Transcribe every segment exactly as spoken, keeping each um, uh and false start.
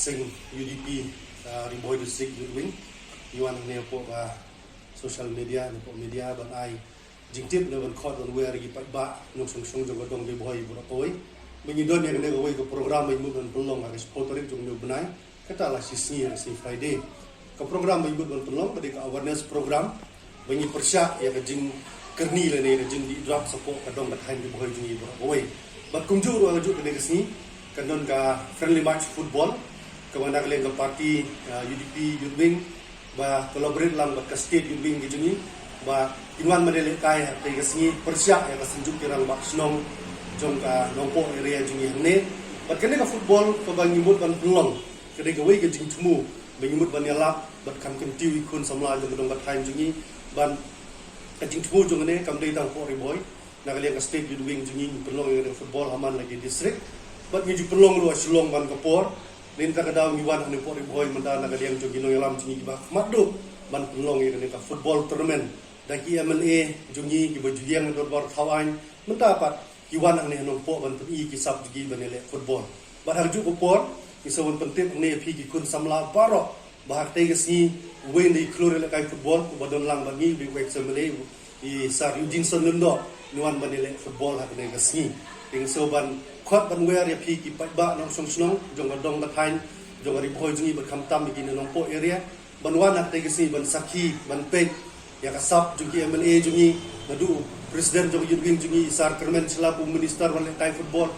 Seng U D P, uh, Ri Bhoi District Youth Wing. Ngi wan hangne hapoh ka social media, hapoh media ban ai jingtip ne ban khot ban wer ïa ki paidbah nongshong shnong jong ka dong Ri Bhoi baroh kawei. Ba ngi don ïa kane kawei ka program ba ngi mut ban pynlong ha ka shiphew tarik jong une u bnai. Kata la shi sngi, ha ka sngi Friday. Ka program ba ngi mut ban pynlong ka dei ka awareness program ba ngi pyrshah ïa ka jingkyrni lane ka jingdih drugs hapoh ka dong ka thaiñ Ri Bhoi jong ngi baroh kawei. Bad kumjuh ruh ha kajuh kane ka sngi kan don ka friendly match football kaba na ka liang ka party, uh, U D P Youth Wing ba collaborate lang bad ka State Youth Wing ka jong ngi ba kin wan ban ïalehkai ha kata ka sngi pyrshah ïa ka Synjuk ki Rangbah Shnong jong ka Nongpoh area jong ngi hangne. Bad kane ka football kaba ngi mut ban pynlong ka dei kawei ka jingthmu ba ngi mut ban ïalap bad kham kyntiew ïa ki khun samla jong ka dong ka thaiñ jong ngi. Bad ka jingthmu jong kane kam dei tang hapoh Ri Bhoi, na ka liang ka State Youth Wing jong ngi ngi pynlong ïa ka football ha man la ki district. Bad ngi ju pynlong ruh ha Shillong man ka por. Te mynta ka daw ngi wan hangne hapoh Ri Bhoi mynta na ka liang jong ki nongïalam jong ngi kiba khmat duh ban pynlong ïa kane ka football tournament da ki M L A jong ngi kiba ju ïeng ha dorbar thaw aiñ. Mynta pat ki wan hangne ha Nongpoh ban pyni ki sap jong ki ban ïaleh football. Bad ha kajuh ka por ngi sa wan pyntip hangne ïa phi ki khun samla baroh ba ha katei ka sngi uwei na ki khlur ïalehkai football uba don lang bad ngi, uba dei u ex M L A, i Sir Eugene Lyngdoh, un wan ban ïaleh football ha katei ka sngi. Te ngi sa ban khot ban wer ïa phi ki paidbah nongshong shnong jong ka dong ka thaiñ jong ka Ri Bhoi jong ngi bad khamtam ïa ki na Nongpoh area ban wan ha katei ka sngi ban sakhi ban peit ïa ka sap jong ki M L A jong ngi, naduh u President jong ka Youth Wing jong ngi i Sir Kyrmen Shylla, u Minister ban lehkai football,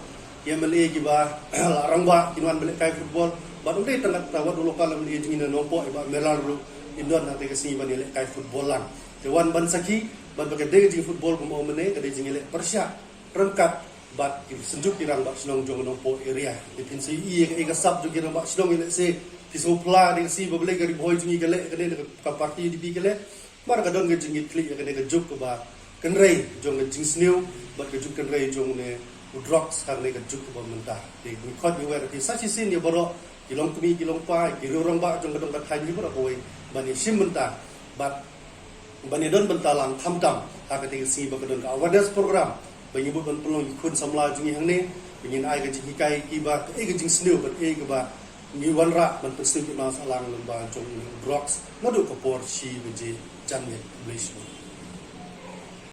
ki M L A kiba la rangbah kin wan ban lehkai football. Bad ym dei tang kata, wat u local M L A jong ngi na Nongpoh i Bah Mayralng ruh in don ha katei ka sngi ban ïalehkai football lang. Te wan ban sakhi bad ba ka dei ka jingfootball kumba ong mynne ka dei jingïaleh pyrshah ryngkat bad ki Synjuk ki Rangbah Shnong jong ka Nongpoh area. Te phin sa ïohi ïa ka sap jong ki Rangbah Shnong, ïalehse phi sngewphylla ïa ka sngi ba balei ka Ri Bhoi jong ngi ka leh kane, ka party U D P ka leh. Namar ka don ka jingkitkhlieh ïa kane ka juk kaba kynrei jong ka jingsniew bad ka juk kynrei jong une u drugs ha kane ka juk kaba mynta. Te ngi khot ngi wer ïa phi sa shisien ïa baroh ki longkmie ki longpa, ki rangbah jong ka dong ka thaiñ, ïa baroh kawei ban ïashim bynta bad ban ïadon bynta lang khamtam ha katei ka sngi ba ka don ka awareness program ba ngi mut ban pynlong ïa ki khun samla jong ngi hangne, ba ngin ai ka jinghikai ïa ki ba kaei ka jingsniew bad kaei kaba ngi wanrah ban pynsniew kynmaw sahlang lyngba jong une u drugs naduh ka por shi baje janmiet. Khublei shibun.